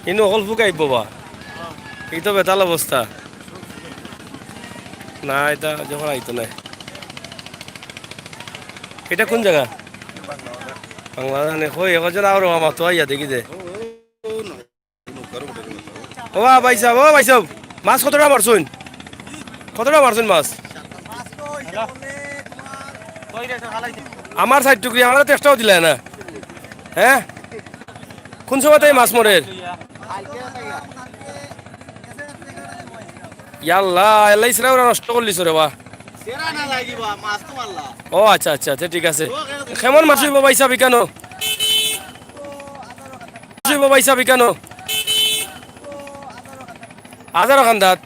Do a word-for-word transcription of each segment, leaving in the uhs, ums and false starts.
ইনো অকল ফুক আইবো বা। ই তো বেতাল অবস্থা। না, ইতা যখন আইতো না। ইটা কুন জাগা? বাংলা জানে। কই, একজন আরো আমার তো আইয়া দেখি দে। ও বা ভাই সাহেব, ও ভাই সাহেব, মাছ কতটা মারছইন? কতটা মারছইন মাছ? আমার ষাইট টুকরি, আমার তো একটাও দিলায় না। হ্যাঁ? কুন সময় তাই মাছ মরের? ইয়াল্লা, ইয়াল্লা, ইসরা ওরা নষ্ট করলিছ রে বা। ও আচ্ছা, আচ্ছা, আচ্ছা, ঠিক আছে। কেমন মাছ অইবো ভাই সাহেব ইকানো? মাছ অইবো ভাই সাহেব ইকানো? হাজারো কান্দাত।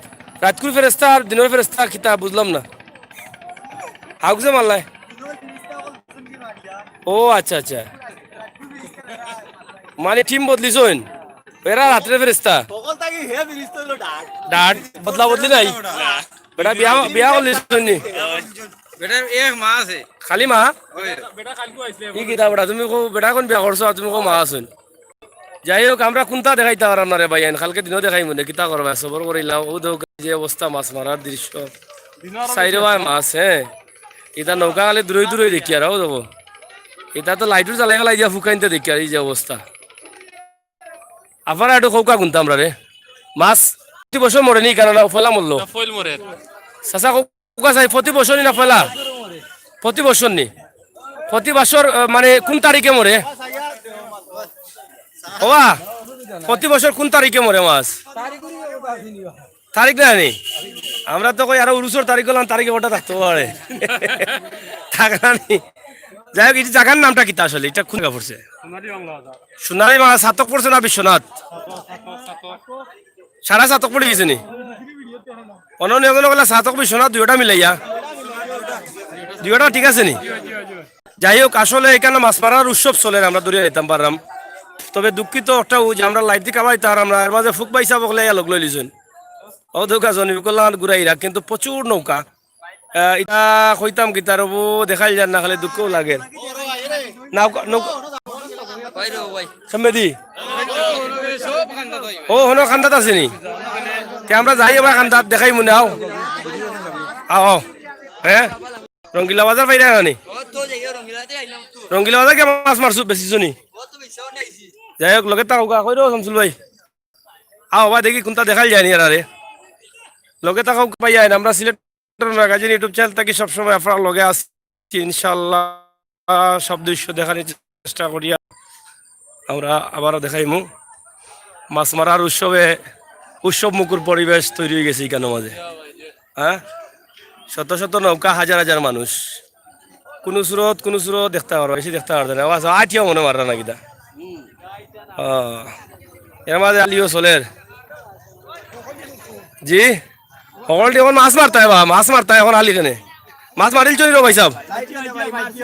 রাইতকুর ফেরেস্তা আর দিনর ফেরেস্তা কিতা বুঝলাম না। হাউক যে মারলায়। ও আচ্ছা, আচ্ছা। মানে টিম বদলিছইন। এরা রাত্রে ফেরেস্তা। ডাট বদলা বদলি নাই। বেটা বিয়া, বিয়া করলিছইন নি? বেটা এক মা আছে। খালি মা? ওই। ই কিতা বেটা, তুমি কও বেটা কুন বিয়া করছো আর তুমি কও মা আছইন? যাই হোক, আমরা কুনটা দেখাইতাম পাররাম না রে ভাইয়াইন, কালকে দিনো দেখাইমু নে, কিতা করবা, সবর করিলাও। ও দেখো যে অবস্থা, মাছ মারার দৃশ্য। চাইরোবায় মাছ, হ্যাঁ। ইতা নৌকা খালি দূরই দূরই দেখিয়ার, ও দেখো। ইতা তো লাইটর জ্বালাই ফালাই দিয়া ফুকাইন্তে দেখিয়ার, ই যে অবস্থা। আফারা একটু কউক্কা কুনতা আমরারে। মাছ প্রতি বছর মরে নি, কারণ না পয়লা মরলো। না, ফইল মরে। চাচা কউক্কা চাই, প্রতি বছর নি না পয়লা? প্রতি বছর নি। প্রতি বছর, আহ, মানে কুন তারিখে মরে? ওবা, প্রতি বছর কুন তারিখে মরে মাছ? তারিখ নাই নি? আমরা তো কই আরো উরুসর তারিখ অইলাম, তারিখে ওটা থাকতে পারে। থাকলা নি? যাই হোক, ইটা জাগার নামটা কিতা আসলে? ইটা কুন জাগা পড়ছে? সোনালী বাংলা বাজার। সোনালী বাংলা, ছাতক পড়ছে না বিশ্বনাথ? ছাতক, ছাতক, ছাতক। সারা ছাতক পড়ি গেছে নি? অন্য নিয়ম হলো ছাতক বিশ্বনাথ দুইটা মিলাইয়া। দুইটা ঠিক আছে নি? যাই হোক, আসলে ইকানো মাছ মারার উৎসব চলের, আমরা ধরিয়া নিতাম পাররাম। তবে দুঃখিত একটা ও যে আমরা লাইট দি কামাইতাম পাররাম না, এর মাঝে ফুক ভাই সাহেব অকলে ইয়া লগ লইলিছইন। ও দেখো, জনি ফুকর লাখান ঘুরাইরা, কিন্তু প্রচুর নৌকা। আহ, ইতা কইতাম কিতা রে বা, দেখাইল যার না, খালি দুঃখও লাগে। নৌকা, নৌকা। সামনেদি। ও, হনো কান্দাত আছে নি? তে আমরা যাই এবার কান্দাত, দেখাইমু নে, আও। আও, আও। হ্যাঁ? রঙ্গিলা বাজার পাইরা না নি? রঙ্গিলা বাজার কিতা মাছ মারছো, বেচিছো নি? যাই হোক, লগে থাকউক্কা, কই রো শামসুল ভাই? আও বা দেখি কুনটা দেখাইল যায় নি এরারে। লগে থাকউক্কা ভাইয়াইন, আমরা সিলেট ম্যাগাজিন YouTube চ্যানেল থাকি সবসময় আপনার লগে আছি, ইনশাআল্লাহ সব দৃশ্য দেখানির চেষ্টা করিয়া আমরা আবারও দেখাইমু। মাছ মারার উৎসবে উৎসব মুখর পরিবেশ তৈরি অই গেছে ইকানোর মাঝে। হ্যাঁ, শত শত নৌকা, হাজার হাজার মানুষ, কুনু স্রোত, কুনু স্রোত দেখতা পারো, বেশি দেখতা পারো না। আচ্ছা, আটিয়া মনে মাররা না কিতা? ও, এর মাঝে আলিও চলের। জি, হকলটি অখন মাছ মারতা বা, মাছ মারতা অখন আলি কেনে? মাছ মারিল চলি রে ভাই সাহেব।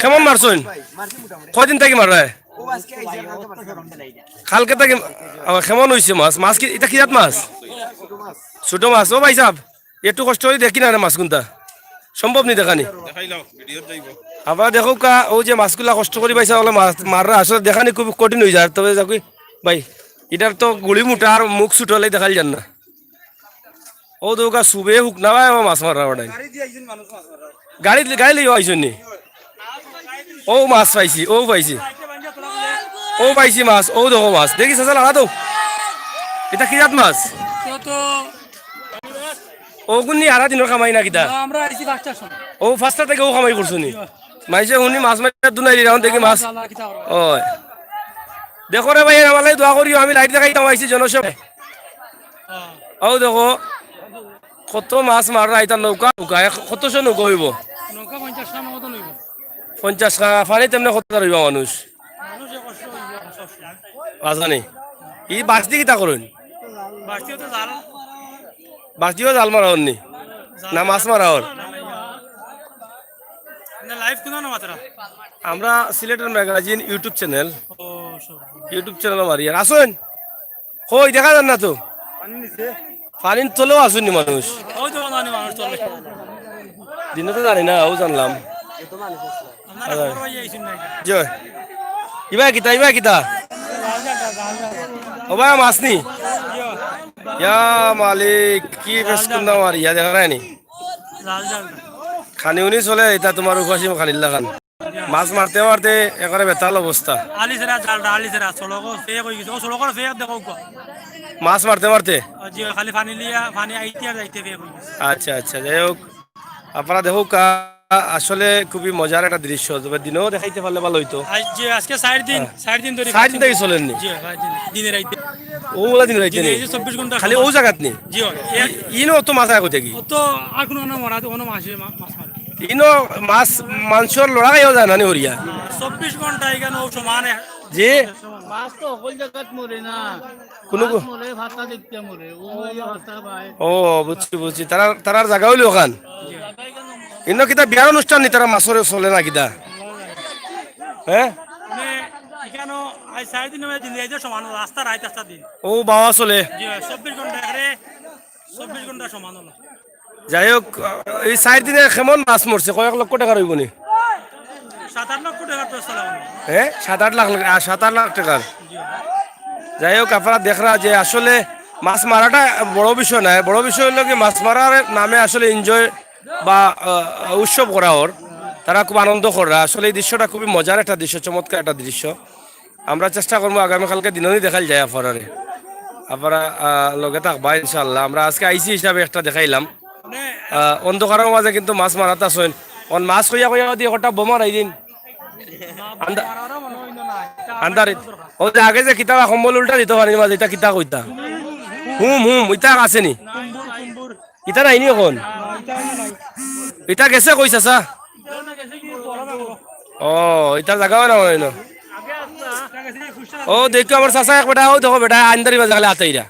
কেমন মারছইন? কয়দিন থাকি মাররা? কালকে থাকি। আবার কেমন অইছে মাছ? মাছ কি, ইটা কি জাত মাছ? ছোট মাছ। ও ভাই সাহেব, একটু কষ্ট করি দেখি না রে মাছ কুনটা। সম্ভব নি দেখানি? দেখাইলাও, ভিডিওত যাইবো। আপনারা দেখউক্কা, অউ যে মাছগুলা কষ্ট করি পাইছে, অগুলা মাছ মাররা আসলে দেখানি খুব কঠিন অই যায়। তবে যাক ভাই, ইটার তো গুড়ি মোটা আর মুখ ছোট অইলে দেখাইল যার না। অউ দেখউক্কা, সুবে হুকনা ভাই, ও মাছ মাররা ওটাই। গাড়ি, গাড়ি লইয়া আইছইন নি? অউ মাছ পাইছি, অউ পাইছি। অউ পাইছি মাছ, অউ দেখো মাছ। দেখি চাচা, লাগা দেও। ইটা কি জাত মাছ? অগুন নি হারা দিনর কামাই না কিতা? না, আমরা আইছি পাঁচটার সময়। অউ পাঁচটা থাকি অউ কামাই করছো নি? মাইনষে হুনি মাছ মারিয়া দুনাইলি, অখন দেখি মাছ। আল্লাহ, কিতা করবো? ওই। দেখো রে ভাই, আমার লাগি দোয়া করিও, আমি লাইট দেখাইতাম আইছি জনসভায়। হ্যাঁ। অউ দেখো, কত মাছ মাররা, ইটা নৌকা, নৌকা, এক-, কতশো নৌকা অইবো? নৌকা পঞ্চাশটার মতন অইবো। পঞ্চাশটা, পানিত এমনে কততা রইবা মানুষ? মানুষ একশো অইবো, একশো। বাজানি। ই বাঁশ দি কিতা করইন? বাঁশ দিও তো জাল। বাঁশ দিও জাল মারা অর নি? না, মাছ মারা অর? না, live কুনো না মাতরা। আমরা সিলেটের ম্যাগাজিন YouTube চ্যানেল। ও, সব। YouTube চ্যানেল মারি। আর আছইন? কই দেখা যার না তো? পানির তলেও আছইন নি মানুষ? ওই তো জানি মানুষ তলে। দিনে তো জানি না, অউ জানলাম। আপনারা আচ্ছা। খবর পাইয়া আইছইন না? জি। ইবা কিতা, ইবা কিতা? ও ভাই, মাছ নি? ইয়া মালিক, কি বেশ কুন্দা মারি, ইয়া দেখা নাই নি? খানি উনি চলে, ইতা তুমার উপাসি খানির লাখান। মাছ মারতে মারতে একেবারে বেতাল অবস্থা। আলি সেরা জালটা, আলি সেরা, সড়কও ফেক অই গেছে। ও সড়কর ফেক দেখো গো। মাছ মারতে মারতে? ও জি, খালি পানি লিয়া, পানি আইতে আর যাইতে ফেক অই গেছে। আচ্ছা, আচ্ছা, যাই হোক, আপনারা দেখউক্কা, আসলে খুবই মজার একটা দৃশ্য। তবে দিনেও দেখাইতে পারলে ভালো অইতো। আজ যে আজকে চাইর দিন, হ্যাঁ। চাইর দিন ধরি চাইর দিন থাকি চলের নি? জি, চাইর দিন, দিনে রাইতে। অউলা দিনে রাইতে নি? এই যে চব্বিশ ঘন্টা খালি সময়। অউ জাগাত নি? জি, হয়। এ- ই-, ইনো অত মাছ আয় কই থাকি? অত আর কোনো না মারা, কোনো মাসে মা-, মাছ মারে। ইনো মাছ, মানষর লড়া খাইয়াও যায় না নি হরিয়া? চব্বিশ ঘন্টা এখানে ও সমানে। জি? মাছ তো হকল জাগাত মরে না। কোনো মাছ কো- মরে, ভাতা দেখতে মরে। ও মরে, ভাতা পায়। ও, বুঝছি, বুঝছি। তারার, তারার জাগা অইলো অখান। ইনো কিতা বিয়ার অনুষ্ঠান নি, তারা মাছরে চলে না কিতা? হ্যাঁ? মানে, এখানো আজ চাইর দিন অইয়া দিন রাইতে সমান, রাস্তা রাইত আস্তা দিন। ও বাবা চলে। জি, চব্বিশ ঘন্টা, আরে, চব্বিশ ঘন্টা সমান অইলো। যাই হোক, এই চাইর দিনে কেমন মাছ মরছে? কয়েক লক্ষ টেকার অইবো নি? সাত আট লক্ষ টেকার তো চলে। হ্যাঁ, সাত আট লাখ, আহ, সাত আট লাখ টেকার। যাই হোক, আপনারা দেখরা যে আসলে মাছ মারাটা বড় বিষয় নায়, বড় বিষয় অইলো কি মাছ মারার নামে আসলে enjoy বা, আহ, উৎসব করা অর, তারা খুব আনন্দ কররা। আসলে এই দৃশ্যটা খুবই মজার একটা দৃশ্য, চমৎকার একটা দৃশ্য। আমরা চেষ্টা করমু আগামীকালকে দিনও নি দেখাইল যায় আপনারারে। আপনারা, আহ, লগে থাকবা ইনশাআল্লাহ। আমরা আজকে আইছি হিসাবে একটা দেখাইলাম। আহ, অন্ধকারর মাঝে কিন্তু মাছ মারাত আছইন। অন মাছ কইয়া কইয়া দি একটা বোমা রাই দিন। আন্দা-, আন্দারিত। অউ যে আগে যে কিতা কম্বল উল্টা দিত পানির মাঝে, ইতা কিতা কইতা? হুম, হুম, ইতা আছে নি? ইতা নাই নি অখন? ইতা গেছে কই চাচা? ও, ইতা জাগাও না মনে অয় না। ও, দেখো আমার চাচা এক বেটা, অউ দেখো বেটা, আন্দারি বাজা খালি আতাইরা।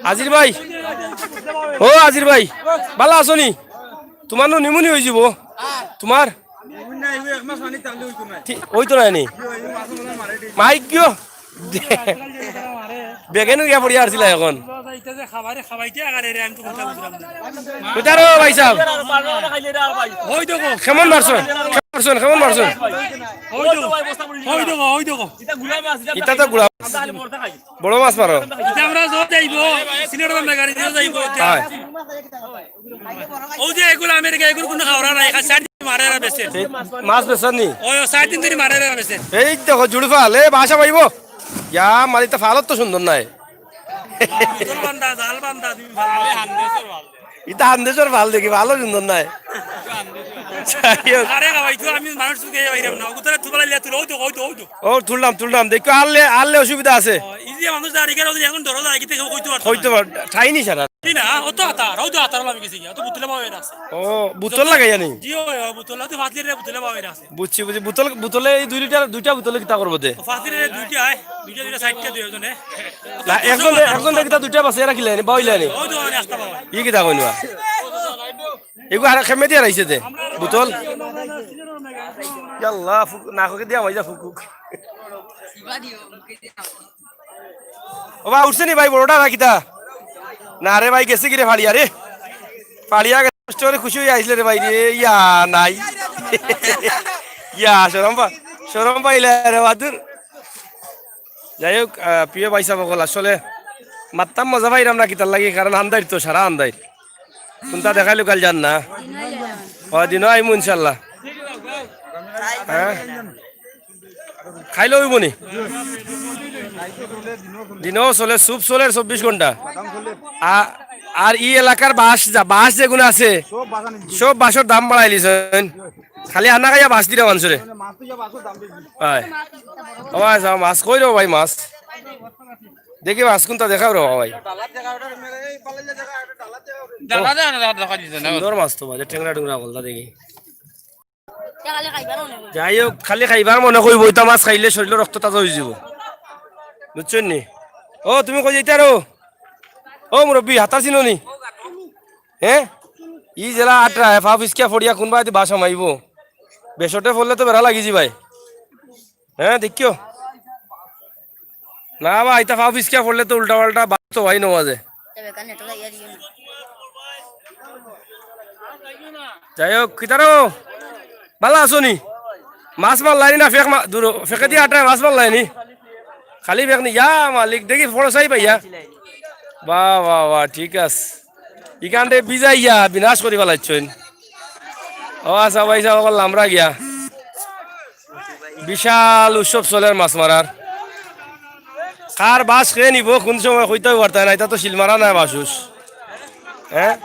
আজির ভাই, ও আজির ভাই, ভালা আছো নি? তুমার নু নিমুনি অইযিবো। তুমার? ঠিক, অইতো নায় নি? মাইক কিয়? বেগেনু গিয়া পড়িয়া আরছিলা অখন। ইটা যে খাবারে খাবাইতে আগারে রে, আমি তো কথা বুঝলাম না। কইতা রো ভাই সাহেব? অউ দেখো। কেমন মারছইন? কেমন মারছইন? কেমন মারছইন? অউ দেখো, অউ দেখো, অউ দেখো। ইটা তো গুড়া মাছ। বড় মাছ মারো। ইটা আমরা যত যাইবো, সিলেট বন্দর গাড়ি দিয়া যাইবো। হয়। অউ যে এগুলা আমেরিকা, এগুলা কুনু খাওরা নাই, খালি চাইর দিন মারে আর বেচে। এই মাছ বেচা নি? অউ, অউ চাইর দিন ধরি মারে আর বেচে। এই দেখো জুড়ি ফাল, এ বাসা পাইবো। ইয়া, মালিতা ফালত তো সুন্দর নায়। বোতল বান্ধা, জাল বান্ধা, তুমি ফাল। ইতা হান্দেশর ফাল দেখি, ফালও সুন্দর নায়। যাই হোক। আরে বাবা, ইতো আমি মানুষ চুকে বাইরাম না। অগুতারে তুলবা লাগিলে তুলো, অউ তো, অউ তো, অউ তো। ও, তুললাম, তুললাম। দেখো, আনলে, আনলে অসুবিধা আছে। ও, এই যে মানুষ দাঁড়িয়ে গেলে, অখন ধরো দাঁড়িয়ে গেছে, কইতো পারতো না। কইতো পার-, ঠাই নি সারা। কি না, অত হাতার, অউ তো হাতার আমি গেছি গিয়া, অত বোতলে বাওয়া আছে। ও, বোতল লাগাইয়া নি? জি, অয়, অয়, বোতল, অত পাঁচ লিটার বোতলে বাওয়া আছে। বুঝছি, বুঝছি। বোতল, বোতলে এই দুই লিটার, দুইটা বোতলে কিতা করবো দে? ও, পাঁচ লিটার দুইটা আয়, দুইটা, দুইটা, চাইরটা দুইজনে। না, একজন দে, একজন দে কিতা দুইটা বাছে রাখিলে নি, বাওয়াইলে নি? অউ তো, অউ রাস্তা বাওয়া। ই কিতা কইনু? এগু আর খেমে দিয়া রাইছে দে, বোতল। ইয়াল্লা, ফুক, না, ফুকে দিয়া মাইজা ফুকুক। ও বা, উঠছে নি ভাই, বড়টা না কিতা? না রে ভাই, গেছে কি রে ফাড়িয়া রে? ফাড়িয়া গেছে, কষ্ট করি খুশি অইয়া আইছলে রে ভাই রে, ইয়া নাই। ইয়া, শরম পা-, শরম পাইলে রে বাদুর। যাই হোক, আহ, প্রিয় ভাই সাহেব অকল, আসলে মাততাম মজা পাইরাম না কিতার লাগি, কারণ আন্দাইর তো, সারা আন্দাইর। কুনটা দেখাইলো কাইল জান না? অয় দিনও আইমু ইনশাল্লাহ। হ্যাঁ? খাইলে অইবো নি? দিনও চলে, স্যুপ চলের চব্বিশ ঘন্টা। আ-, আর ই এলাকার বাঁশ যা, বাঁশ যেগুন আছে, সব বাঁশর দাম বাড়াইলিছইন। খালি আনা খাইয়া বাঁশ দিরা মানষরে। অয়। ও ভাই, যাও, মাছ কই রে ভাই, মাছ? দেখি মাছ কুনটা দেখাও রে ভাই। সুন্দর মাছ তো ভাই, টেংরা টুংরা বলতা দেখি। যাই হোক, খালি খাইবার মনে কইবো, ইতা মাছ খাইলে শরীরর রক্ত তাজা অইযিবো। বুঝছইন নি? ও, তুমি কই যাইতায় রো? ও মুরব্বি, হাতার চিনো নি? হ্যাঁ? ই যেলা আটরা, ফাও ফিসকিয়া ফড়িয়া কুনবায়দি বাশ হামাইবো। বেশটে ফড়লে তো বেড়া লাগি যিবায়। হ্যাঁ, দেখিও। না বা, ইতা ফাও ফিসকিয়া ফড়লে তো উল্টা পাল্টা বাশ তো অয় না মাঝে। যাই হোক, কিতা রো? ভালা আছো নি? মাছ মারলায়নি না ফেক মা-, দূর, ফেকে দিয়া আটায় মাছ মারলায়নি? খালি ফেক নি, ইয়া মালিক, দেখি ফড় চাই পাইয়া। বাহ, বাহ, বাহ, ঠিক আছে। ইখানরে বিজাইয়া বিনাশ করি ফালাইছইন। ও আচ্ছা ভাই সাহেব, অকল লামরা গিয়া। বিশাল উৎসব চলের মাছ মারার। কার বাঁশ কে নিবো, কোন সময় কইতাউ পারতায় না, ইতা তো শিল মারা নায় বাঁশ উস। হ্যাঁ?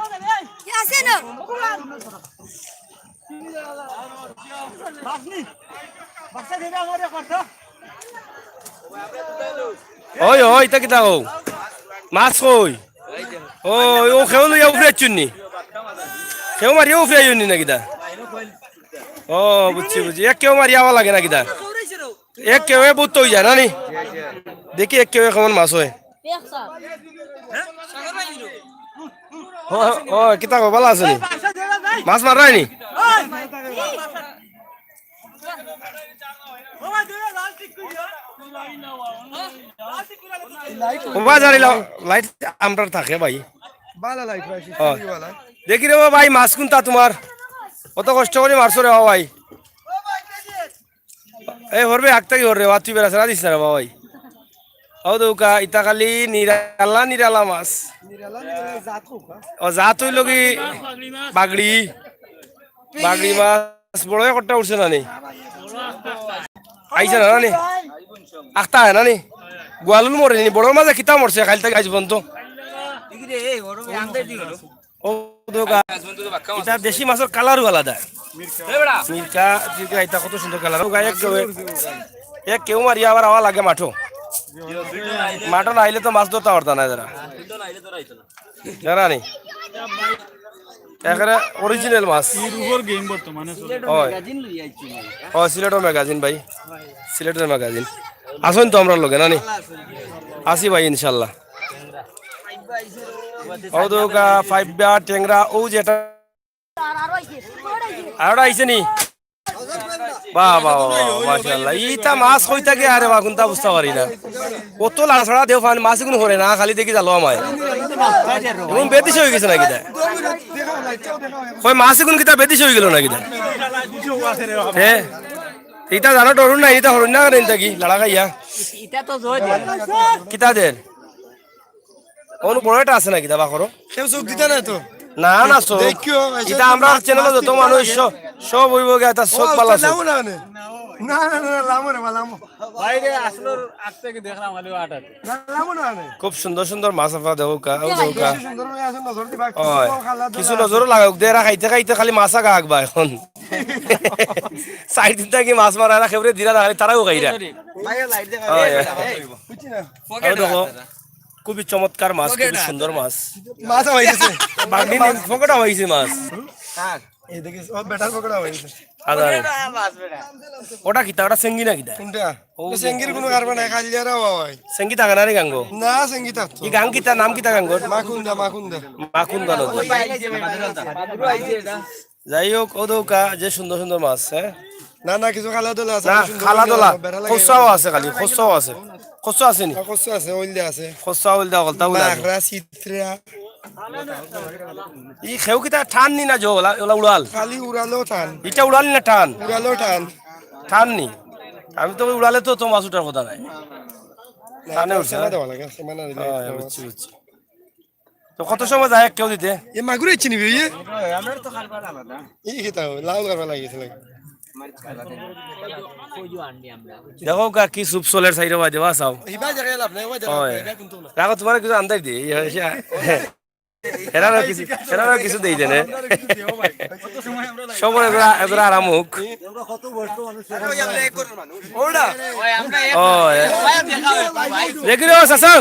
ওই, ওই, ইতা কিতা কও? মাছ কই? ও, ও খেউ লইয়া উফরে আইছইন নি? খেউ মারিয়া উফরে আইছইন নি না কিতা? ও, বুঝছি, বুঝছি। এক খেউ মারিয়া আওয়া লাগে না কিতা? এক খেউ এ বুঝতে অই যায় না নি? দেখি এক খেউ এ কেমন মাছ অয়। ও, ও, কিতা কও, ভালা আছো নি? মাছ মাররায় নি? ও ভাই, জানি লাও, লাইট আমরার থাকে ভাই। ভালা লাইট ভাই, ও। সিস্টেমই ভালা। দেখি রে ও ভাই, মাছ কুনটা তুমার? অত কষ্ট করি মারছো রে ও ভাই। এই হরবে, আগ থাকি হর রে, ওয়া তুই বেড়া ছাড়া দিস না রে বাবাই। ও দৌকা, ইতা খালি নিরালা, নিরালা মাছ। নিরালা, নিরালা জাত কোকা। ও জাত অইলো কি? বাগড়ি। বাগড়ি মাছ বড় একটা উঠছে না নি? আইছে না, না নি? আখতা আয় না নি? গোয়ালুল মরে নি, বড় মাঝে কিতা মরছে, খাইল থাকি আইজ পর্যন্ত। ও দৌকা, ইতা দেশি মাছর কালারও আলাদা। মিরকা, মিরকা, ইতা কত সুন্দর কালার। ও গায়ে কেউ, এক কেউ মারিয়া আবার আওয়া লাগে মাঠো। মাঠো না আইলে তো মাছ ধরতা পারতা না যারা। যারা নি? একেবারে অরিজিনাল মাছ। এর উপর গেম বর্তমানে চলে। হয়। হয়, সিলেটর ম্যাগাজিন ভাই। সিলেটর ম্যাগাজিন। আছইন তো আমরার লগে, না নি? আছি ভাই, ইনশাল্লাহ। ও দৌকা, ফাইব্বা, টেংরা, ও যেটা। আর ওটা আইছে নি? বাহ, বাহ, বাহ, বাহ, মাশাআল্লাহ। ইতা মাছ কই থাকি আরে বা, কুনটা বুঝতা পারি না। কত লাড়াছাড়া দেও ফান, মাছ ইগুন করে না, খালি দেখি জালো আমায়। ইগুন বেদিশা অই গেছে না কিতা? কই মাছ ইগুন কিতা বেদিশা অই গেল না কিতা? হে? ইতা জানো ডরুন না, ইতা হরুন না কেন ইতা কি? লাড়া খাইয়া। ইতা তো জয় দে। কিতা দের? অনু বড় একটা আছে নাকি দাবা করো? কেউ চোখ দিতা না তো? না, না, চোখ। দেখিও, এসে ইতা আমরার মাছ, চ্যানেলে মাছ যত কিনতে মানুষ লাগে। সব, সব অইব গিয়া, তার ও, চোখ ভালা উস্তাদ, আছে। লামো না, মানে? না, না, না, না, লামো রে, বা, লামো। বাইরে আসলোর আগ থেকে দেখলাম খালি আট আট। না, লামো না, মানে? খুব সুন্দর সুন্দর মাছ আপনারা দেখো কা, ও দেখো কা। বেশি সুন্দর করে আসে, নজর দিবা। ওই, ও, খালা কিছু ধরা নজরও আছে। লাগাউক, দে, এরা খাইতে খাইতে খালি মাছা গাক বা এখন। সাইড দিন থাকি মাছ মারা, এরা খেবরে দিরা না, খালি তারাও খাইরা। ভাই, লাইট দেখা। ওই, ওই। বুঝছি না। ও দেখো। খুবই চমৎকার মাছ, খুবই সুন্দর মাছ। মাছ হয়ে গেছে। বাগনি পকেটে হয়ে গেছে মাছ। কার? এই দেখি, ও বেটার পকেটে হয়ে গেছে। আদা। ওটা কিতা? ওটা সেঙ্গি না কিতা? কোনটা? ও তো সেঙ্গির কোনো কারবার নাই, খালি আর হয়। সেঙ্গি থাকে না রে গাঙ্গো? না, সেঙ্গি থাকতো। এই গাং কিতা, নাম কিতা গাঙ্গোর? মাখুন্দা, মাখুন্দা। মাখুন্দা নদী। যাই হোক, ও দৌকা, যে সুন্দর সুন্দর মাছ, হ্যাঁ? না, না, কিছু খালা দোলা আছে, না, সুন্দর খালা সুন্দর দোলা। বেড়া লাগে। খোসাও আছে খালি, খোসাও আছে। খোসা আছে নি? হ্যাঁ, খোসা আছে, ওইল দে আছে। খোসা ওইল দে, গলতা উলা। মাখরা, চিত্রা। ই খেউ কিতা টান নি না জো, ওলা, ওলা উড়াল? খালি উড়ালও টান। ইটা উড়াল নি না টান? উড়ালও টান। টান নি? আমি তো উড়ালে তো, তো মাছ উঠার কথা নাই। না, টানে এটা উঠছে, সেনা হ্যাঁ? দেওয়া লাগে, সেনা না দিলে হ্যাঁ, এটা বুঝছি, বুঝছি। তো কত সময় যায় এক খেউ দিতে? এ মাগুর ইচ্ছে নিবি, ইয়ে? এই খেতে হবে, লাল করবা লাগিয়েছে লাগে। দেখো কা কি সুপ চলের সাইডে বাজে, বা চাও। এই বাজে গেল আপনি, ওই জায়গা, ওই। এটা কিন্তু না। রাখো, তোমার কিছু আন্দাজ দিয়ে, এই হয়েছে। এরারও কিছু, এরারও কিছু দেই দেনে। সবর এগুলা, এগুলা আরাম হোক। ও, এ। দেখি রে, ও চাচা।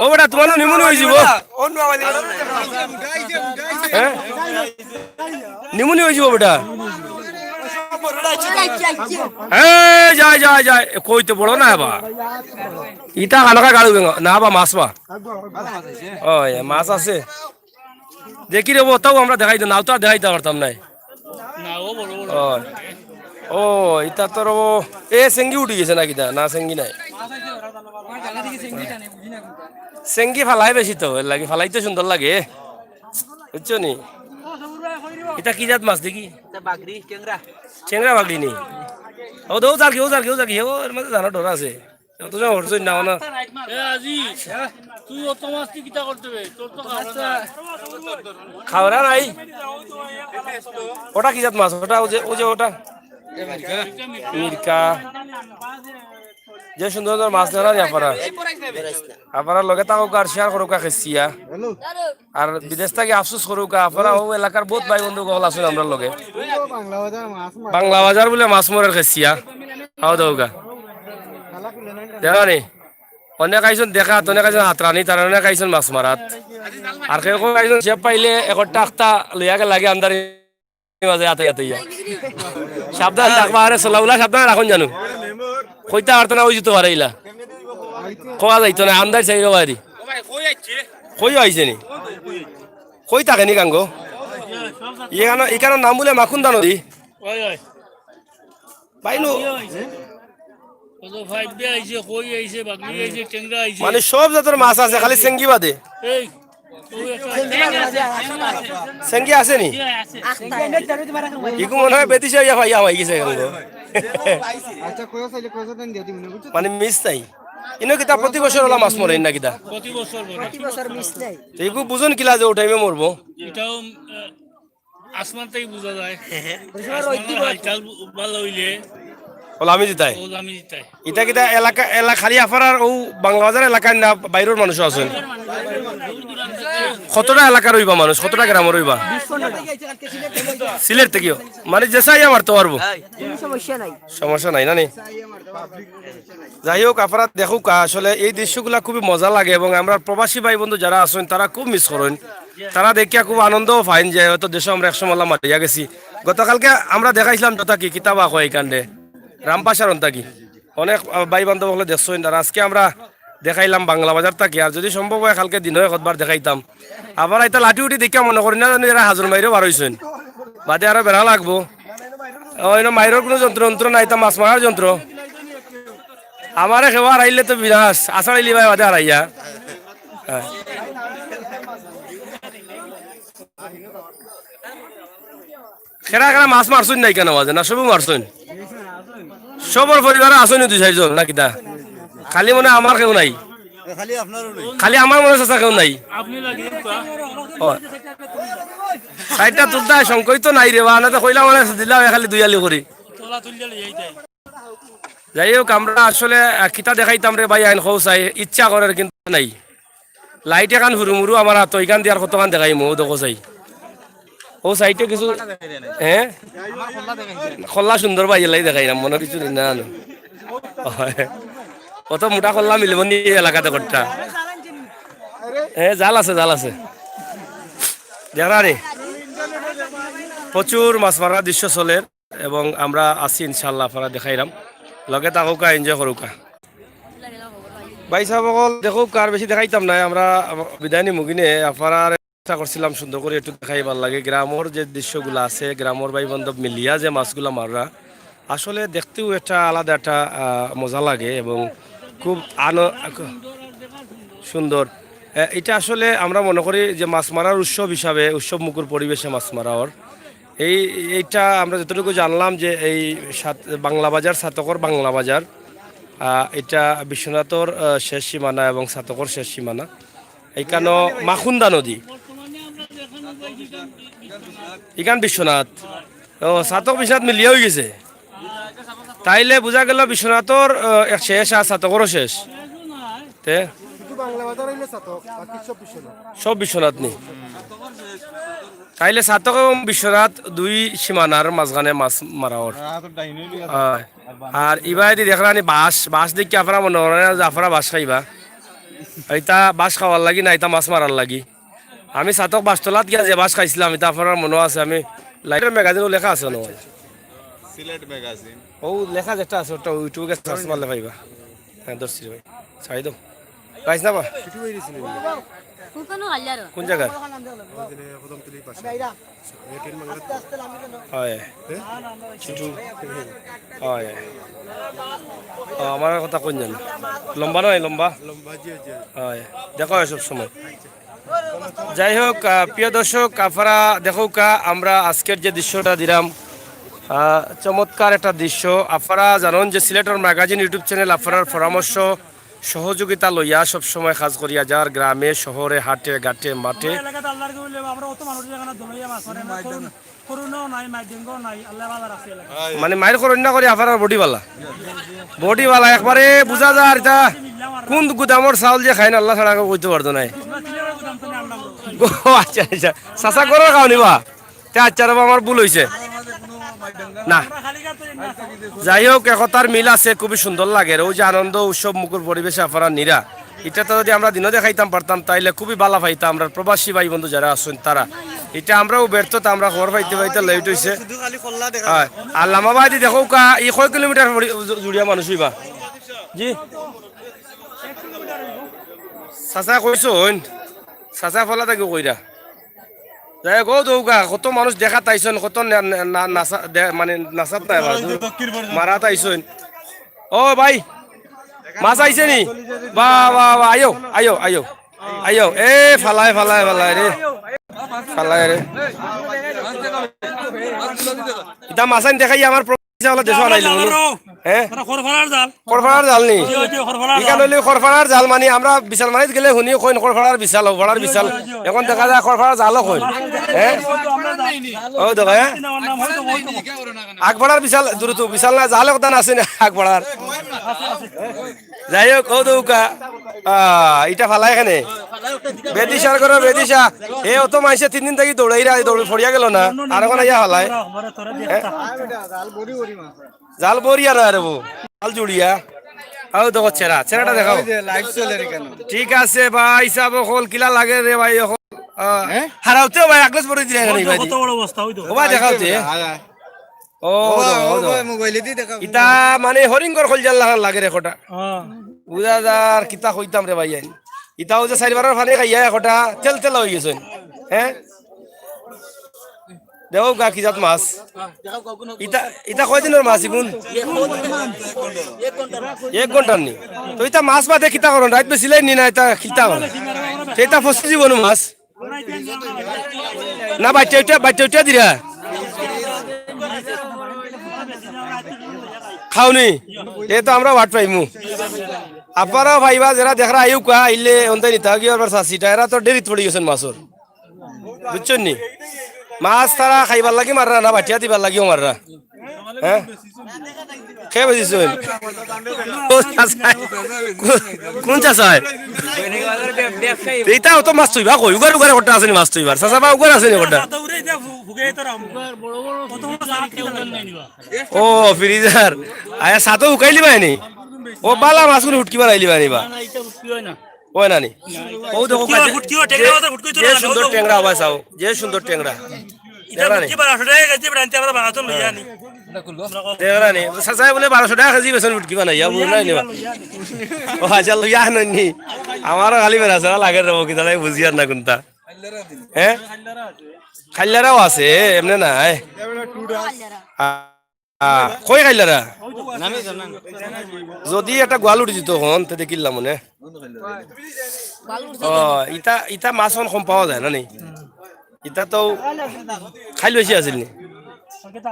ও বেটা, তোমার নিমুনি হয়ে যাব। হ্যাঁ? নিমুনি হয়ে যাব বেটা। এই, যায়, যায়, যায়। কইতে বড় না বা। ইটা হালকা গাড়ু বেঙ্গা। না বা, মাছ বা। ও, এ, মাছ আছে। দেখি রে, ও তাও আমরা দেখাই দিই, নাও তো আর দেখাইতে পারতাম নাই। না, ও বড় বড়। ও, ও, ইতা তোর ও, এ, সেঙ্গি উঠি গেছে না কিতা? না, সেঙ্গি নাই। সেঙ্গি ফালাই বেশি তো, এর লাগি ফালাইতে সুন্দর লাগে। বুঝছো নি? ইতা কি জাত মাছ দেখি? এটা বাগড়ি, টেংরা। টেংরা বাগড়ি নি? ও দৌ যার কি, ও যার কি, ও যার কি, ও এর মাঝে জানো ডর আছে। অত সময় হরছই না, না। এ আজি, তুই অত মাছ তুই কিতা করতে বে? তোর তো খাওয়া না। খাওয়া নাই। ওটা কি জাত মাছ? ওটা ওই যে, ওই যে ওটা। মিরকা। যে সুন্দর সুন্দর মাছ ধরা নি আপনারা। আপনারা লগে থাকো আর শেয়ার করো কা খেসিয়া। আর বিদেশ থাকি আফসোস করুক, আপনারা ও এলাকার বহুত ভাই বন্ধু গল আছেন আমরার লগে। বাংলা বাজার মাছ মারে। বাংলা বাজার বুলে মাছ মরের খেসিয়া। খাওয়া দাওয়া। দেখা নি? অনেক আইছন দেখা, অনেক আইছন হাতরানি, তারা অনেক আইছন মাছ মারাত। আর কেউ কেউ আইছন সে পাইলে একটা আখতা লইয়া গেলা গি আন্দারি মাঝে আতে আতে ইয়া। সাবধান রাখবা, আরে সালাউলা সাবধান রাখুন জানো। কইতা পারতো না, ওই জুতো পারে ইলা। কওয়া যাইতো না, আন্দাজ চাইরো বাড়ি। কই আইছে নি? কই থাকে নি গাঙ্গো? ইখানো, ইখানোর নাম বুলে মাখুন্দা নদী। ওই, ওই। বাইনু। কত ফাইভ ডে আইছে, কই আইছে, বাগলি আইছে, টেংরা আইছে। মানে সব জাতর মাছ আছে, খালি চেংগি বাদে। এই, ওই একটা চেংগি আছে নি? ইগু মনে হয় বেদিশা ইয়া ভাই, ইয়া ভাই গেছে এখন তো। আচ্ছা, কইও চাইলে কইও চাইলে দিয়া দিমু না, বুঝছো? মানে মিস নাই। ইনো কিতা প্রতি বছর ওলা মাছ মরে না কিতা? প্রতি বছর মরে। প্রতি বছর মিস নাই। তো ইগু বুঝুন কিলা যে ও টাইমে মরবো? এটাও, আহ, আসমান থেকে বোঝা যায়। আসমানের হালচাল ভালো হইলে ওলা আমি জিতাই। ওলা আমি জিতাই। ইটা কিতা এলাকা, এলা-, খালি আফারার ও বাংলা বাজার এলাকার না বাইরের মানুষও আছেন? কতটা এলাকার হইবা মানুষ, কতটা গ্রামের হইবা? সিলেট থাকিও? মানে যে চাই আমার তো পারবো। কোনো সমস্যা নাই। সমস্যা নাই না নি? যাই হোক, আপনারা দেখুক, আসলে এই দৃশ্যগুলা খুবই মজা লাগে এবং আমরা প্রবাসী ভাই বন্ধু যারা আছেন তারা খুব মিস করেন। তারা দেখিয়া খুব আনন্দও পাইন যে হয়তো দেশে আমরা একসময় আল্লাহ মারিয়া গেছি। গতকালকে আমরা দেখাইছিলাম যথা কি কিতাবা কয় এখানে রামপাশার অন্তা কি অনেক, আহ, ভাই বান্ধব হলে দেখছেন। আর আজকে আমরা দেখাইলাম বাংলা বাজার থাকি। আর যদি সম্ভব হয় কালকে দিন হয় কতবার দেখাইতাম। আবার এটা লাঠি উঠি দেখিয়া মনে করি না জানি এরা হাজুর মাইরও বার হইছেন। বাদে আরো বেড়া লাগবো। ওই না মাইরর কোনো যন্ত্র যন্ত্র নাই, তা মাছ মারার যন্ত্র। আমারে খেওয়া হারাইলে তো বিনাশ, আষাঢ় ইলি ভাই বাদে হারাইয়া। হ্যাঁ। খেরা খেরা মাছ মারছইন নাই কেন বাজে? না সবই মারছইন? সবর পরিবারে আছইন দুই চাইরজন না কিতা? খালি মনে হয় আমার কেউ নাই। খালি আপনারও নাই। খালি আমার মনে চাচা কেউ নাই। আপনি লাগিয়ে দিবা। ও। সাইডটা তুলতে হয়, সংকোচ তো নাই রে বা, না তো কইলাম মানে দিলাম খালি দুই আলি করি। তোলা তুললে লই যাইতে। যাই হোক, আমরা আসলে, আহ, কিতা দেখাইতাম রে ভাই, আইন খোঁজ চাই, ইচ্ছা করের কিন্তু নাই। লাইট এখান হুরু মুরু আমার হাত, ওইখান দিয়ে আর কতখান দেখাইমু, ও দেখো চাই। ও সাইডে কিছু, হ্যাঁ? খোলা সুন্দর ভাই, এলাই দেখাইলাম, মনে কিছু না, না। অত মোটা খোলা মিলব নি এই এলাকাতে করতা। হ্যাঁ, জাল আছে, জাল আছে। দেখা রে, প্রচুর মাছ মারার দৃশ্য চলের। এবং আমরা আছি ইনশাআল্লাহ, আপনারা দেখাইলাম, লগে থাকউক্কা, এনজয় করউক্কা। ভাই সাহেব অকল দেখউক্কা, আর বেশি দেখাইতাম না, আমরা বিদায় নিমু গিনে। আপনারা চেষ্টা করছিলাম সুন্দর করি একটু দেখাইবার লাগি, গ্রামর যে দৃশ্যগুলা আছে, গ্রামর ভাই বান্ধব মিলিয়া যে মাছগুলা মাররা, আসলে দেখতেও একটা আলাদা একটা, আহ, মজা লাগে এবং খুব আন-, সুন্দর। আহ, এটা আসলে আমরা মনে করি যে মাছ মারার উৎসব হিসাবে, উৎসব মুখর পরিবেশে মাছ মারা ওর। এই, এইটা আমরা যতটুকু জানলাম যে এই সাত-, বাংলা বাজার, ছাতকর বাংলা বাজার, আহ, এটা বিশ্বনাথর, আহ, শেষ সীমানা এবং ছাতকর শেষ সীমানা। এইখানো মাখুন্দা নদী, এখান বিশ্বনাথ। ও, ছাতক বিশ্বনাথ মিলিয়া হয়ে গেছে। তাইলে বুঝা গেল বিশ্বনাথর, আহ, এক শেষ আর ছাতকরও শেষ। তে? শুধু বাংলা বাজার হইলে ছাতক, বাকি সব বিশ্বনাথ। সব বিশ্বনাথ নি? তাইলে ছাতক এবং বিশ্বনাথ দুই সীমানার মাঝখানে মাছ মারা ওর। আর ইবায়দি দেখরানি বাঁশ, বাঁশ দেখি আপনারা মনে করেন যে আপনারা বাঁশ খাইবা। এটা বাঁশ খাওয়ার লাগি না, এটা মাছ মারার লাগি। আমি ছাতক বাঁশতলাত গিয়া যে বাঁশ খাইছিলাম, এটা আপনার মনে আছে, আমি লাইটের ম্যাগাজিনও লেখা আছে না? সিলেট ম্যাগাজিন। ও লেখা যেটা আছে, ওটা YouTube-এ সার্চ মারলে পাইবা। হ্যাঁ, ধরছি রে ভাই। ছাড়ি দাও। পাইছ না বা? কোন জায়গার? হয়। ছোট। হয়। ও, আমার কথা কোন জানো? লম্বা নয়, লম্বা? হয়। দেখো হয় সব সময়। যাই হোক, আহ, প্রিয় দর্শক, আপনারা দেখউক্কা, আমরা আজকের যে দৃশ্যটা দিলাম, আহ, চমৎকার একটা দৃশ্য। আপনারা জানইন যে সিলেটর ম্যাগাজিন YouTube চ্যানেল আপনারার পরামর্শ সহযোগিতা লইয়া সবসময় কাজ করিয়া যার, গ্রামে, শহরে, হাটে, ঘাটে, মাঠে। আমার এলাকাত আল্লাহর কি বললে, আমরা অত মানুষ যেখানে দৌড়াইয়া মাছ মারে, আমরা করুন-, করুণাও নাই, মাইর ডেঙ্গুও নাই, আল্লাহ ভালো রাখছে এলাকা। মানে মাইর করুণা করি আপনারার বডি বালা। বডি বালা একবারে বুঝা যার ইতা কোন গুদামর চাউল যে খাইন আল্লাহ ছাড়া কেউ কইতে পারতো নায়। আমরা তিনটা গুদাম তো নিয়ে আনলাম। ও আচ্ছা, আচ্ছা। চাচা গরুর খাওয়ানি বা? তে আচ্ছা রে বা, আমার ভুল অইছে। না। যাই হোক, একতার মিল আছে, খুবই সুন্দর লাগের। অউ যে আনন্দ উৎসব মুখর পরিবেশে আপনারা নিরা, ইটা তো যদি আমরা দিনও দেখাইতাম পারতাম, তাইলে খুবই বালা পাইতাম। আমরা প্রবাসী ভাই বন্ধু যারা আছইন তারা, ইটা আমরাও ব্যর্থতা, আমরা খবর পাইতে পাইতে লেট অইছে। শুধু খালি কল্লা দেখা যায়। আর লামাবাদি দেখউক্কা, ই কয় কিলোমিটার পরি-, জু-, জুড়িয়া মানুষ অইবা? জি। চাচা কইছইন, চাচা ফলা থাকি কইরা। যাই হোক, অউ দেখউক্কা, কত মানুষ দেখাত আইছইন, কত না-, না-, না-, নাচা-, দে-, মানে নাচাত নায় বা, মারাত আইছইন। ও ভাই, মাছ আইছে নি? বা, বা, বা, আইও, আইও, আইও, আইও। এ, ফালায়, ফালায়, ফালায় রে, ফালায় রে। ইতা মাছ আইন দেখাই আমার ইছা অলা দেশো আনাইলে বলো। হ্যাঁ? ওটা খরফাড়ার জাল। খরফাড়ার জাল নি? জি, জি, খরফাড়ার ইখান জাল। অইলে খরফাড়ার জাল, মানে আমরা বিশাল মারিত গেলে হুনি কইন খরফাড়ার বিশাল, খরফাড়ার বিশাল। এখন দেখা যায় খরফাড়ার জালও কইন। হ্যাঁ? ও দেখো, হ্যাঁ? আমার নাম হয়তো, হয়তো, হয়তো। আকফাড়ার বিশাল, দ্রুত বিশাল না, জাল কথা না আছে না, আকফাড়ার। যাই হোক, ও দেখউক্কা, আহ, ইটা ফালায় কেনে। বেদিশার করো, বেদিশা। এ অত মাইনষে তিন দিন থাকি দৌড়াইরা, দৌড় ফড়িয়া গেল না। আর এখন আইয়া ফালায়। হ্যাঁ? জাল বরিয়া না রে বউ, জাল জুড়িয়া। আও দেখো চেরা, চেরাটা দেখাও। ওই যে লাইভ চলে রে কেন? ঠিক আছে ভাই, সাব অকল কিলা লাগে রে ভাই অকল? আহ, হ্যাঁ? হারাউতে ভাই, আকলেস বড় দিলে কত, ভাই। কত বড় অবস্থা, ওই তো। ও ভাই, দেখাও তে। হায়, হায়। ও, ও, দেখো, ও, ও দেখো। ভাই, মোবাইলে দি দেখাও। ইতা মানে হরিঙ্গর খলজার লাখান লাগে রে কটা। হ্যাঁ। বুঝা যার কিতা কইতাম রে ভাই আইন। ইতাও যে চাইরবারর পানি খাইয়া একটা তেল তেলা অইগেছইন। হ্যাঁ? দেখউক্কা কি জাত মাছ। ইতা, ইতা কয়দিনর মাছ ইগুন? এক ঘন্টার নি। তো ইতা মাছ বাদে কিতা করইন? রাইত বেচিলাইন নি না ইতা কিতা করইন? তে ইতা ফসি জীবন মাছ। না, বাইচ্চা উঠা, বাইচ্চা উঠা দিরা। খাওনি? এ তো আমরা বাট পাইমু। আপনারাও পাইবা, যেরা দেখরা আইউক্কা, আইলে অন্তাই নিতা গিয়া আবার চাচিটা, এরা তো ডেরিত পড়ি গেছইন মাছর। বুঝছইন নি? মাছ তারা খাইবার লাগি মাররা না, বাটিয়া দিবার লাগিও মাররা। হ্যাঁ? কে বেচিছইন? ও চাচা, কো-, কোন চাচা? ইতা অত মাছ থইবা কই? উগার উগার কটা আছে নি মাছ থইবার? চাচা বা উগার আছে নি কটা? ও, ফ্রিজার। আয়া, সাতো হুকাইলিবায় নি? ও, বালা মাছগুন হুটকি বানাইলিবায় নি বা? অয় না নি? ও দেখো, হুটকি অয়, হুটকি অয়, টেংরা মাছ হুটকি অয়, যে সুন্দর টেংরা অবায় চাও, যে সুন্দর টেংরা। ইটা টেংরা নি? হুটকি বারোশো টেকা কেজি, বেটা, আনতে আমরা বারোশো লইয়া আনি। টেংরা নি? চাচায় বুলে বারোশো টেকা কেজি বেচইন হুটকি বানাইয়া, বুঝলাই নি বা? ও আচ্ছা, লইয়া আনইন নি? আমারও খালি বেড়া-ছেড়া লাগে রে, কিতা লাগে বুঝিয়ার না কুনটা। হ্যাঁ? খাইল্লারাও আছে, এমনে নায়। আ-, আ, কই খাইল্লারা? যদি একটা গোয়াল উঠি দিত হন, তে দেখিলাম মনে। ও, ইতা, ইতা মাছ অখন কম পাওয়া যায় না নি? ইতা তো খাইল বেশি আছিল নি?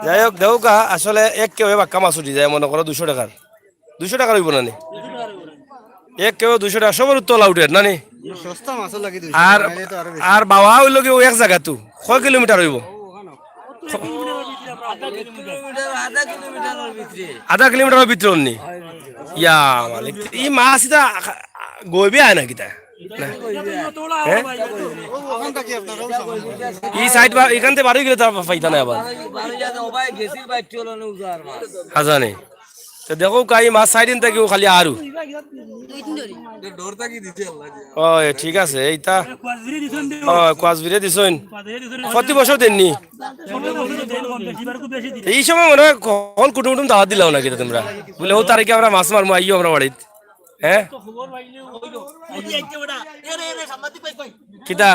যাই হোক, দেখউক্কা, আসলে এক কেউ বাক্কা মাছ উঠি যায়, মনে করো দুইশো টেকার। দুইশো টেকার অইবো না নি? এক কেউ দুইশো টেকা, সবর উত্তর আউটের না নি? সস্তা মাছর লাগি দুইশো আর, টেকা, নাইলে তো আরো বেশি। আর বাওয়া অইলো কি ও এক জাগাত তো? কয় কিলোমিটার অইবো? আধা কিলোমিটারর ভিতরে অইবো নি? ইয়া মালিক, ই মাছ ইতা গইবে আয় না কিতা? না। হ্যাঁ? ই সাইড বা, ইখানতে বারই গেলে তার ফাইদা নাই আবার। হাজানে। তো দেখউক্কা, ই মাছ সাইড ইন থাকিও খালি আরু। ওই, ঠিক আছে, ইতা। ওই, কোয়াজ ফিরে দিছইন। প্রতি বছর দেন নি? ই সময় মনে অয় হকল কুটুম টুটুম দাওয়াত দিলাও না কিতা তুমরা? বুলে, "অউ তারিখে আমরা মাছ মারমু, আইও আমরার বাড়িত।" হ্যাঁ? কিতা?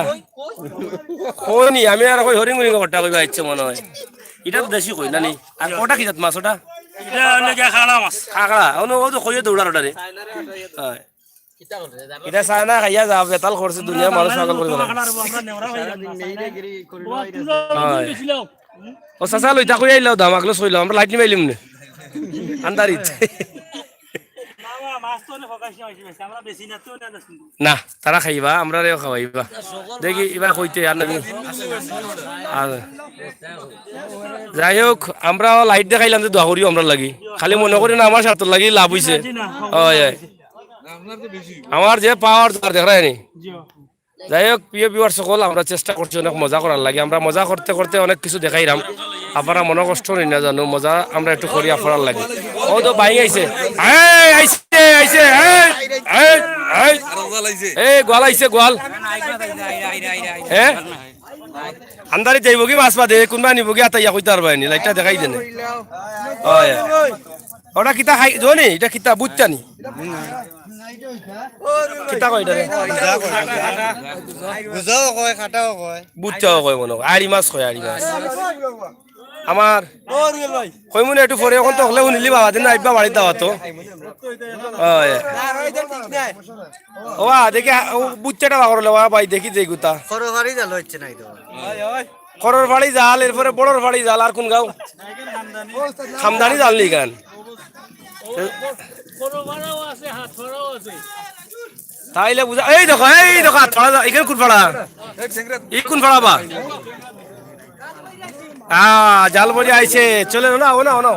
কই নি, আমি আর কই হরিং হরিং কথা কইবা ইচ্ছে মনে অয়। ইটা তো দেশি কই না নি? আর ওটা কি জাত মাছ ওটা? ইটা অইলো গিয়া খাকড়া মাছ। খাকড়া, অনো ও তো কইয়ে দৌড়ার ওটা রে। হয়। ইটা চায় না খাইয়া যা, বেতাল করছে দুনিয়ার মানুষ পাগল করি দিলা। খাকড়া রে, আমরা নেওরা খাইলাম না, চায় না। হয়। ও চাচা, লইতা কই আইলাও দাম, আগলো কইলাও, আমরা লাইট নিবাইলিমু নে। আন্দারিত। না, তারা খাইবা, আমরারেও খাওয়াইবা। দেখি, ইবা কইতে আর নাকি। আর যাই হোক, আমরা লাইট দেখাইলাম যে দোয়া করিও আমরার লাগি। খালি মনো করি না আমার স্বার্থর লাগি লাভ অইছে। অয়, অয়। আমার যে পাওয়ার তার দেখরায়নি। যাই হোক, প্রিয় ভিউয়ার সকল, আমরা চেষ্টা করছি অনেক মজা করার লাগি। আমরা মজা করতে করতে অনেক কিছু দেখাইরাম। আপনারা মনো কষ্ট নেই না জানো, মজা আমরা একটু করি আপনারার লাগি। ও তো বাইক আইছে, এই আইছে, আইছে, এই, এই, এই, এই গোয়াল আইছে, গোয়াল। হ্যাঁ, আন্দারি যাইব কি মাছ বাদে, কোনবা নিব কি আতাইয়া কইতে পারবায়নি, লাইটটা দেখাই দেনে। অয়। ওটা কিতা খাই, জনি, এটা কিতা বুঝছানি? কিতা কয় এটা রে? বুঝাও কয়, খাটাও কয়। বুঝছাও কয় মনো কয়। আড়ি মাছ কয়, আড়ি মাছ। আমার কইমু না একটু পরে, অখন তো হকলে হুনিলি বাবা দিন আইবা বাড়িত দাওয়াত তো। অয়। ওবা, দেখি, ও বুঝছাটা বাগর লেওয়া ভাই, দেখি যে গুতা। খরর ফাড়ি জাল হচ্ছে নাই তো। খরর ফাড়ি জাল, এরপরে বড়র ফাড়ি জাল, আর কোন গাঁও? খামদানি জাল নি গান। তাইলে বুঝা, এই দেখো, এই দেখো, হাত ফাড়া, এখানে কোন ফাড়া? এই কোন ফাড়া বা? আ, জাল বড়ি আইছে, চলে না, ও না, ও না।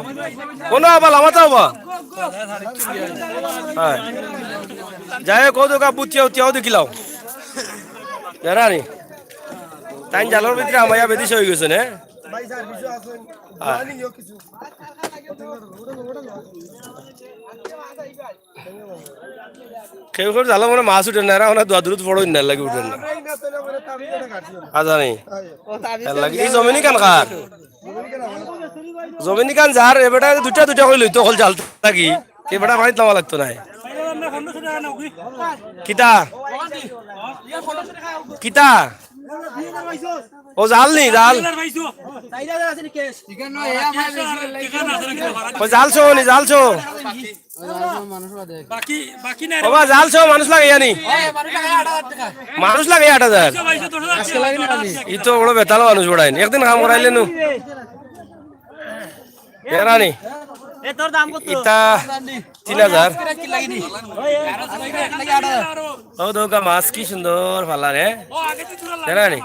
ও না, আবার লামাতা হবা। হ্যাঁ। যাই হোক, ও দোকা বুতিয়া উতিয়া, ও দেখিলাও। জানানি? তাই জালর ভিতরে আমাইয়া বেদিস হয়ে গেছে, না? হ্যাঁ। কেউ কেউ জালো মানে মাছ উঠে না, এরা ওনা দোয়া দূরত পড়ো না, লাগে উঠে না। আ, জানি। এর লাগি। এই জমিনি কান কার? জমিনি কান যার, এ বেটা দুটা দুটা করে লইতো, হল জাল থাকি। এ বেটা পানিত নামা লাগতো নাই। কিতা? কিতা? ও জাল নি, জাল। ও জাল ছো নি, জাল ছো। বাবা, জাল ছো, মানুষ লাগে ইয়ানি। মানুষ লাগে আট হাজার। ই তো বড় বেতাল মানুষ বড়াইন। একদিন কাম করাইলে নু। এরানি। ইতা তিন হাজার। ও দৌকা মাছ কি সুন্দর ফালা রে। এরানি।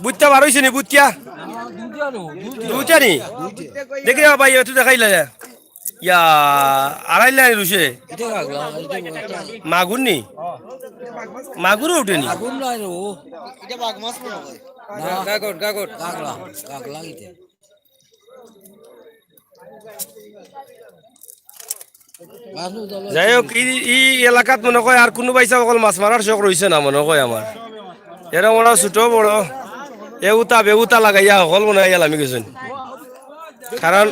বুঝতে পারইছি নি, বুঝতিয়া? দুইটা নি? দেখি রে ভাই, একটু দেখাইলা যা। ইয়া, আড়াই লাইন রুশে। মাগুর নি? মাগুরও উঠে নি? মাগুর নয় রে ও। এটা বাঘ মাছ মনে হয়। না। গাগর, গাগর। গাগলা, গাগলা এটা। যাই হোক, ই, ই এলাকাত মনে কয় আর কুনু বাইসা অকল মাছ মারার শখ রইছে না মনে কয় আমার। এরা ওরা ছোট বড়, এউতা বেউতা লাগাইয়া হকল মনে হয় লামি গেছইন। কারণ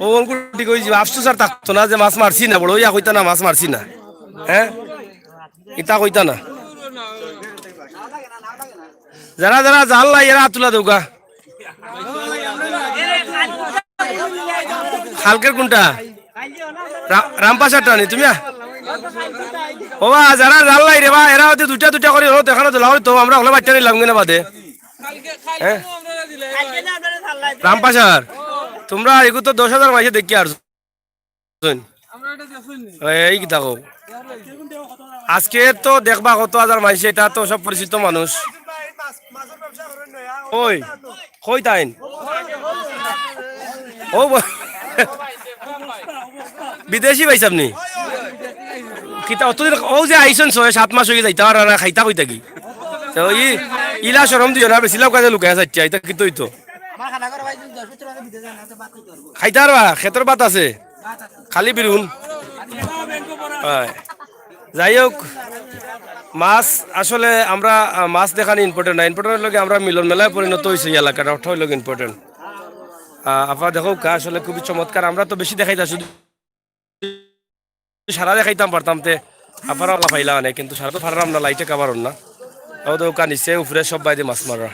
ও অঙ্কুর ঠিক অইযিবো, আফসোস আর থাকতো না যে মাছ মারছি না, বড় ইয়া কইতা না মাছ মারছি না, হ্যাঁ, ইতা কইতা না। যারা যারা জাল লাই এরা আতুলা দেউগা। খালকের কোনটা? রা-, রামপাশারটা নি তুমি? আ-, ও বা, যারা জাল লাই রে বা, এরা হয়তো দুইটা দুইটা করে হলো, দেখানো তো লাউরি তো, আমরা হলে বাচ্চা নিলাম কিনা বাদে। হ্যাঁ? রামপাশার, তোমরা এগু তো দশ হাজার মাইসে দেখি আর। এই কিতা কও? আজকে তো দেখবা কত হাজার মাইসে, এটা তো সব পরিচিত মানুষ। ওই, কই তাইন? ও ব-, বিদেশি ভাই সাহেব নি? কিতা অতদিন, ও যে আইছইন ছয় সাত মাস অইগেছে, যাইতা পারা না, খাইতা কই থাকি? তো ই, ইলা শরম দিও না, বেশি লাউ কাজে লুকাইয়া যাচ্ছে, এটা কিতা অইতো? খাইতা পারবা, খেতর ভাত আছে। খালি বিরুন। হয়। যাই হোক, মাছ আসলে আমরা, আহ, মাছ দেখানি important না, important অইলো গি আমরা মিলন মেলায় পরিণত অইছে এই এলাকাটা, ওটা অইলো গি important। আহ, আপনারা দেখউক্কা, আসলে খুবই চমৎকার। আমরা তো বেশি দেখাইতা শুধু সারা দেখাইতাম পারতাম তে, আপনারা ওলা পাইলা অনেক, কিন্তু সারা তো পারলাম না, লাইটে কাভার অর না। ও তো ওখানে নিচে উপরে সব বাইরে মাছ মারা।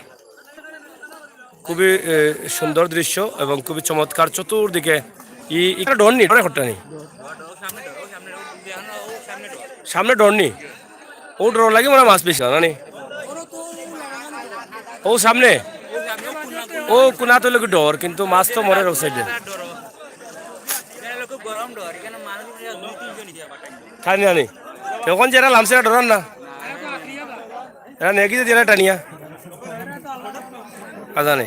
খুবই, এ, সুন্দর দৃশ্য এবং খুবই চমৎকার। চতুর্দিকে ই, ই, একটা ডর নি, ডরে খট্টা নি। সামনে ডর নি? ও ডর লাগি মনে হয় মাছ বেশি না নি? ও সামনে? ও কুনাত অইলে কি ডর, কিন্তু মাছ তো মরের ও সাইডে। খানি আনি। তখন যারা লামছে এরা ডরার না। এরা নেকি যদি এরা টানিয়া। আজানে।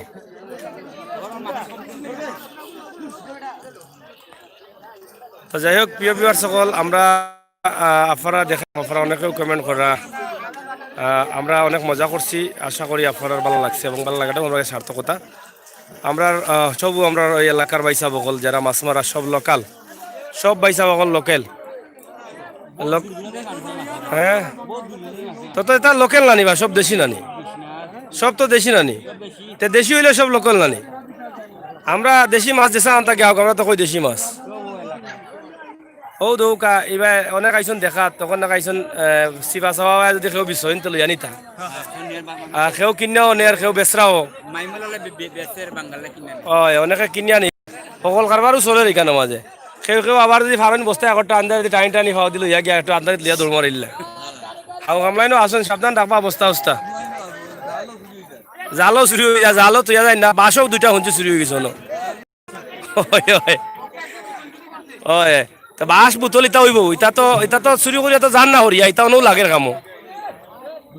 তো যাই হোক, প্রিয় ভিউয়ার সকল, আমরা, আহ, আপনারা দেখেন, আপনারা অনেকেও কমেন্ট করা, আহ, আমরা অনেক মজা করছি। আশা করি আপনারার ভালা লাগছে এবং ভালা লাগাটাও আমরার সার্থকতা। আমরার, আহ, সবউ আমরার ওই এলাকার ভাইসাব অকল, যারা মাছ মারা, সব লোকাল, সব ভাইসাব অকল লোকাল। লোক-, হ্যাঁ, তো, তো এটা লোকাল নানি বা সব দেশি নানি? সব তো দেশি নানি। তে দেশি অইলে সব লোকাল নানি? আমরা দেশি মাছ দেশা আনতা গিয়া, আমরা তো কই দেশি মাছ। ও দৌকা, এবার অনেক আইছন দেখা, তখন না আইছন, আহ, সিবা সাবা যদি কেউ বিছইন তো লইয়া নিতা। আর কেউ কিনাও নেয়, আর কেউ বেচরাও। মাইমুলালে বে-, বে-, বেচের বাঙালে কিনে আনে। ওই, অনেকে কিনে আনি। সকল কারবারও চলের এখানো মাঝে। কেউ কেউ আবার যদি ফারইন বস্তা একটা আন্দাজ টানি টানি ফাও দিল, ইয়া গিয়া একটা আন্দাজ লিয়া দৌড় মারিলে। আর কামলাইনও আছন, সাবধান রাখবা বস্তা উস্তা। জালও চুরি অই যায়, জালও তুইয়া যায় না, বাঁশও দুইটা হুনছি চুরি অই গেছে অনো। ওই, ওই। ওই, তা বাঁশ বুতল ইতা অইবো, ইতা তো, ইতা তো চুরি করিয়া তো জান না হরিয়া, ইতা অনও লাগের কামো।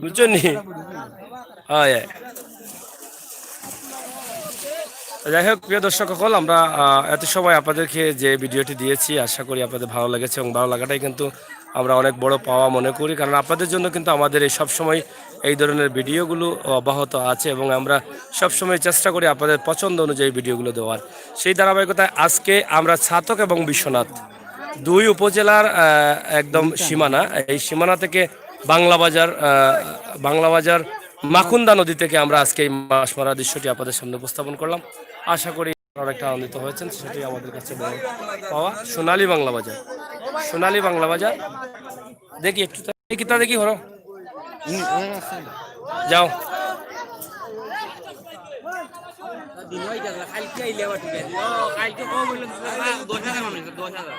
বুঝছো নি? ওই, ওই। তো যাই হোক, প্রিয় দর্শক সকল, আমরা, আহ, এত সময় আপনাদেরকে যে ভিডিওটি দিয়েছি, আশা করি আপনাদের ভালো লেগেছে এবং ভালো লাগাটাই কিন্তু আমরা অনেক বড় পাওয়া মনে করি, কারণ আপনাদের জন্য কিন্তু আমাদের এই সবসময় এই ধরনের ভিডিওগুলো অব্যাহত আছে এবং আমরা সবসময় চেষ্টা করি আপনাদের পছন্দ অনুযায়ী ভিডিওগুলো দেওয়ার। সেই ধারাবাহিকতায় আজকে আমরা ছাতক এবং বিশ্বনাথ দুই উপজেলার, আহ, একদম সীমানা, এই সীমানা থেকে বাংলা বাজার, আহ, বাংলা বাজার মাখুন্দা নদী থেকে আমরা আজকে এই মাছ মারা দৃশ্যটি আপনাদের সামনে উপস্থাপন করলাম। আশা করি আপনারা অনেকটা আনন্দিত হয়েছেন, সেটাই আমাদের কাছে বড় পাওয়া। সোনালী বাংলা বাজার, সোনালী বাংলা বাজার। দেখি একটু তা-, এই কিতা দেখি হরো। যাও।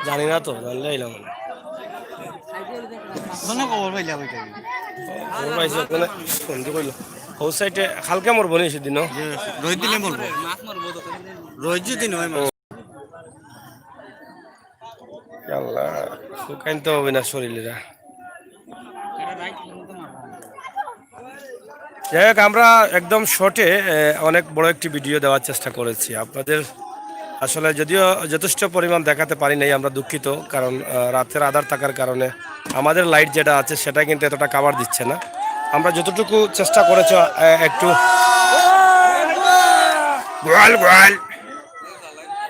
জানি না তো, জানলে আইলাম। খবর পাইছো, ওখানে ফোন দিয়ে কইলো। ও সাইডে কালকে মরবো নি সেদিনও। রোহিত দিনে মরবো। রোহিত যদি নয় মাছ। আল্লাহ, শুকাইন তো হবে না শরীরেরা। যাই হোক, আমরা একদম শর্টে, এ, অনেক বড় একটি ভিডিও দেওয়ার চেষ্টা করেছি আপনাদের। আসলে যদিও যথেষ্ট পরিমাণ দেখাতে পারি নাই, আমরা দুঃখিত, কারণ, আহ, রাতের আধার থাকার কারণে আমাদের লাইট যেটা আছে সেটা কিন্তু এতটা কভার দিচ্ছে না। আমরা যতটুকু চেষ্টা করেছি, আহ, একটু গোয়াল গোয়াল,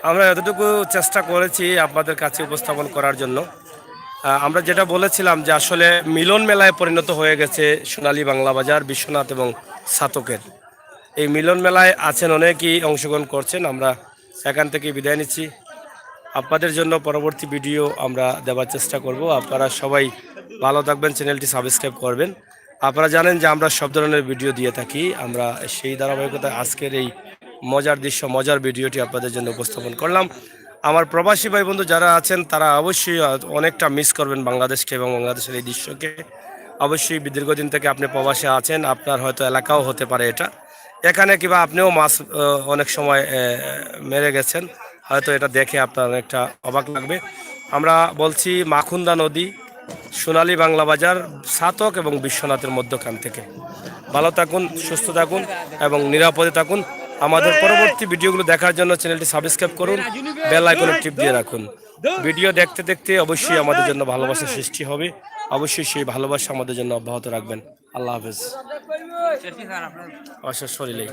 আমরা যতটুকু চেষ্টা করেছি আপনাদের কাছে উপস্থাপন করার জন্য। আহ, আমরা যেটা বলেছিলাম যে আসলে মিলন মেলায় পরিণত হয়ে গেছে সোনালী বাংলা বাজার, বিশ্বনাথ এবং ছাতকের। এই মিলন মেলায় আছেন অনেকেই, অংশগ্রহণ করছেন। আমরা এখান থেকে বিদায় নিচ্ছি। আপনাদের জন্য পরবর্তী ভিডিও আমরা দেওয়ার চেষ্টা করব। আপনারা সবাই ভালো থাকবেন, চ্যানেলটি সাবস্ক্রাইব করবেন। আপনারা জানেন যে আমরা সব ধরনের ভিডিও দিয়ে থাকি। আমরা সেই ধারাবাহিকতায় আজকের এই মজার দৃশ্য, মজার ভিডিওটি আপনাদের জন্য উপস্থাপন করলাম। আমার প্রবাসী ভাই বন্ধু যারা আছেন, তারা অবশ্যই অনেকটা মিস করবেন বাংলাদেশকে এবং বাংলাদেশের এই দৃশ্যকে। অবশ্যই দীর্ঘদিন থেকে আপনি প্রবাসে আছেন, আপনার হয়তো এলাকাও হতে পারে এটা। এখানে কিবা আপনিও মাছ, আহ, অনেক সময়, আহ, মেরে গেছেন, হয়তো এটা দেখে আপনার অনেকটা অবাক লাগবে। আমরা বলছি মাখুন্দা নদী, সোনালী বাংলা বাজার, ছাতক এবং বিশ্বনাথের মধ্যখান থেকে। ভালো থাকুন, সুস্থ থাকুন এবং নিরাপদে থাকুন। আমাদের পরবর্তী ভিডিওগুলো দেখার জন্য চ্যানেলটি সাবস্ক্রাইব করুন, বেল আইকনে টিপ দিয়ে রাখুন। ভিডিও দেখতে দেখতে অবশ্যই আমাদের জন্য ভালোবাসা সৃষ্টি হবে, অবশ্যই সেই ভালোবাসা আমাদের জন্য অব্যাহত রাখবেন। আল্লাহ হাফেজ। অশেষ শরীরে।